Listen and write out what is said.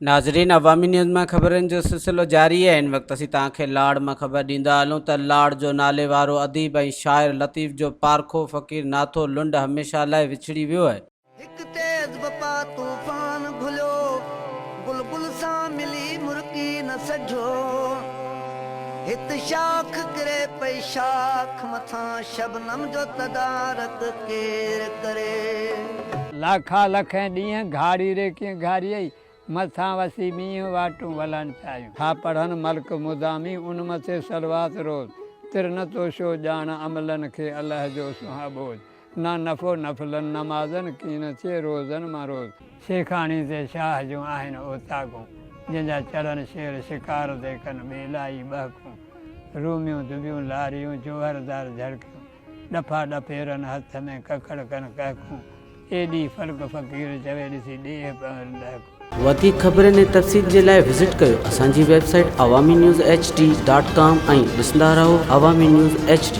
ناظرين عوامي نيوز مان خبرن جو سلسلو جاري آهي هن وقت اسين توهان کي لاڙ مان خبر ڏيندا هلون ته لاڙ جو نالي وارو اديب ۽ شاعر لطيف جو پارکو فقير ناٿو لنڊ هميشه لاء وڇڙي ويو آهي. هڪ تيز بپا طوفان گهليو، گل گل سان ملي مرڪي نه سگهيو. هت شاخ ڪري پئي شاخ مٿان شبنم جو تدارڪ ڪير ڪري. لاکا لکين ڏينهن گهاڙي ري ڪيئن گهاريئي، مٿان وسي مينهن واٽون ولهن ڇايون. ٿا پڙهن ملڪ مدامي ان مٿي صلوات روز، تر نه توشو ڄاڻ عملن کي الهه جو سونهن اٻوجهه. نه نفعو نفلن نمازن ڪين ٿئي روزن مان روز. شيخاڻي تي شاهه جون آهن اوطاقون، جنهن جا چڙهن شير شڪار تي ڪن ٻيلائي ٻهڪون. روميون دٻيون لاريون جوهردار جهڙڪيون. ڏڦا ڏڦيرن هٿ ۾ ڪڪڙ ڪن ڪهڪون، ايڏي فلڪ فقير چوي ڏسي ڏيهه پنهل ڏهڪون. وڌيڪ خبرن ۽ تفصيل جي لاء وزٽ ڪيو اسان جي website Awami news H D dot com ۽ ڏسندا رهو عوامي نيوز ايڇ ڊي.